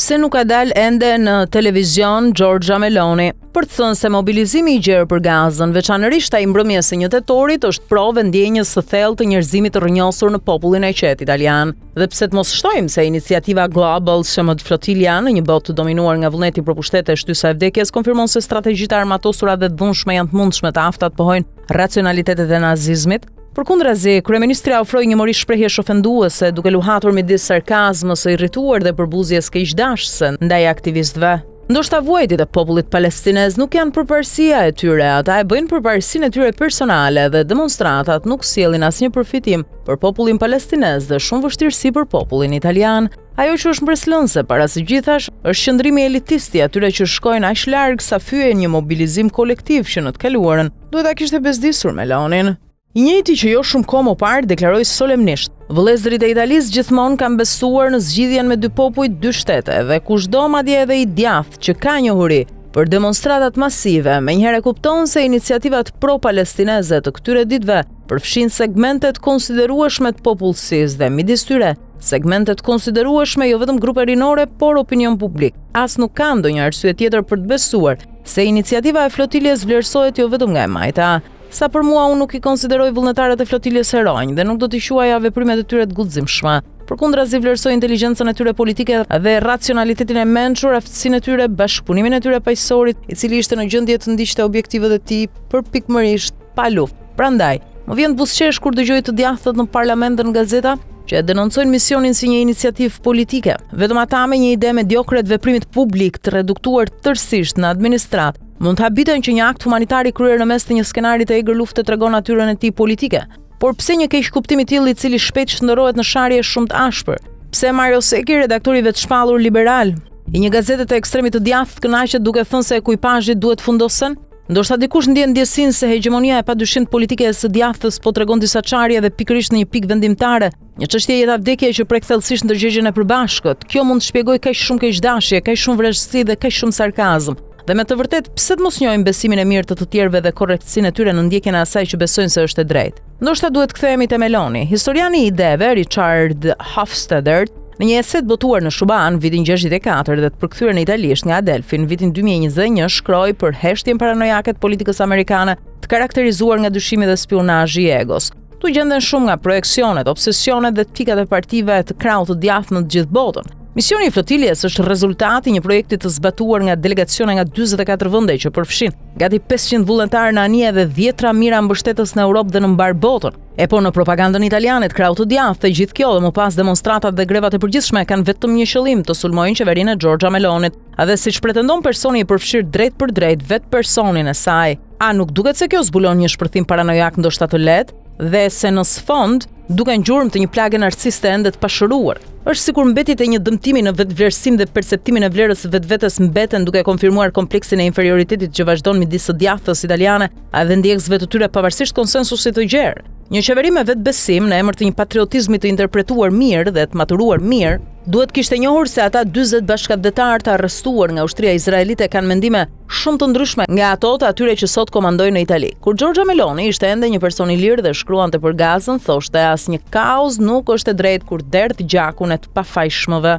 Pse nuk ka dalë ende në televizion Giorgia Meloni për të thënë se mobilizimi i gjerë për Gazën, veçanërisht ai i mbrëmjes së 1 tetorit, është provë e ndjenjës së thellë të njerëzimit të rrënjosur në popullin e qetë italian. Dhe pse të mos shtojmë se iniciativa Global Sumud Flotilla në një botë të dominuar nga vullneti për pushtet e shtysa e vdekjes konfirmon se strategjitë e armatosura dhe të dhunshme janë të mundshme të afta të pohojnë racionalitetet e nazizmit, Përkundrazi, kryeministrja ofroi një mori shprehjesh ofenduese, duke luhatur midis sarkazmës së irrituar dhe përbuzjes keqdashëse ndaj aktivistëve. Ndoshta vuajtjet e popullit palestinez nuk janë përparësia e tyre, ata e bëjnë përparësinë e tyre personale dhe demonstratat nuk sjellin asnjë përfitim për popullin palestinez dhe shumë vështirësi për popullin italian. Ajo që është mbresëlënëse para së gjithash është qëndrimi elitist i atyre që shkojnë aq larg sa fyejnë një mobilizim kolektiv që në të kaluarën duhet ta kishte bezdisur Melonin. I njëjti që jo shumë kohë më parë deklaroi solemnisht, Vëllezërit e Italisë gjithmonë kanë besuar në zgjidhjen me dy popuj, dy shtete dhe kushdo madje edhe i djathtë që ka njohuri për demonstratat masive, menjëherë e kupton se iniciativat pro-palestineze të këtyre ditëve përfshijnë segmente të konsiderueshme të popullsisë dhe midis tyre segmente të konsiderueshme jo vetëm grupe rinore, por opinion publik. As nuk ka ndonjë arsye tjetër për të besuar se iniciativa e flotiljes vlerësohet jo vetëm nga e majta. Sa për mua unë nuk i konsideroj vullnetarët e flotiljes heronj dhe nuk do t'i quaja veprimet e tyre të guximshme. Përkundrazi vlerësoj inteligjencën e tyre politike dhe racionalitetin e mençur, aftësinë e tyre, bashkëpunimin e tyre paqësor, i cili ishte në gjendje të ndiqte objektivat e tij përpikmërisht pa luftë. Prandaj, më vjen të buzëqesh kur dëgjoj të djathtët në parlament dhe në gazeta që e denoncojnë misionin si një iniciativë politike. Vetëm ata me një ide mediokre të veprimit publik të reduktuar tërësisht në administratë, mund të habiten që një akt humanitar i kryer në mes të një skenari të egër lufte tregon natyrën e tij politike. Por pse një keqkuptim i tillë i cili shpejt shndërrohet në sharje shumë të ashpër? Pse Mario Secchi, redaktori i vetëshpallur liberal i një gazete të ekstremit të djathtë, kënaqet duke thënë se ekuipazhi duhet të fundosen? Ndoshta dikush ndjen ndjesinë se hegjemonia e padyshimtë politike e së djathtës po tregon disa çarje dhe pikërisht në një pikë vendimtare, një çështje jetë a vdekje që prek thellësisht ndërgjegjen e përbashkët. Kjo mund të shpjegojë kaq shumë keqdashje, kaq shumë vrazhdësi dhe kaq shumë sarkazëm. Dhe me të vërtetë, pse të mos njohim besimin e mirë të të tjerëve dhe korrektësinë e tyre në ndjekjen e asaj që besojnë se është e drejtë? Ndoshta duhet të kthehemi te Meloni. Historiani i ideve Richard Hofstadter në një ese të botuar në SHBA në vitin 64 dhe të përkthyer në italisht nga Adelphi në vitin 2021 shkroi për heshtjen paranojake të politikës amerikane të karakterizuar nga dyshimi dhe spiunazhi i egos. Këtu gjenden shumë nga projeksionet, obsesionet dhe tikat e partive të krahut të djathtë në të gjithë botën. Misioni i flotiljes është rezultati i një projekti të zbatuar nga delegacione nga 44 vende që përfshin gati 500 vullnetarë në anije dhe dhjetra mijëra mbështetës në Europë dhe në mbarë botën. E po në propagandën italiane të krahut të djathtë, e gjithë kjo dhe më pas demonstratat dhe grevat e përgjithshme kanë vetëm një qëllim, të sulmojnë qeverinë e Giorgia Melonit. Dhe siç pretendon personi i përfshirë drejtpërdrejt vetë personin e saj. A nuk duket se kjo zbulon një shpërthim paranojak ndoshta të lehtë dhe se në sfond duken gjurmë të një plage narciste ende të pashëruar? Është sikur mbetjet e një dëmtimi në vetëvlerësim dhe perceptimin e vlerës së vetvetes mbeten duke konfirmuar kompleksin e inferioritetit që vazhdon midis së djathtës italiane dhe ndjekësve të tyre pavarësisht konsensusit të gjerë. Një qeveri me vetëbesim në emër të një patriotizmi të interpretuar mirë dhe të maturuar mirë, duhet të kishte njohur se ata 40 bashkatdhetarë të arrestuar nga ushtria izraelite kanë mendime shumë të ndryshme nga ato të atyre që sot komandojnë në Itali. Kur Giorgia Meloni ishte ende një person i lirë dhe shkruante për Gazën, thoshte asnjë kauzë nuk është e drejtë kur derdh gjakun e të pafajshmëve.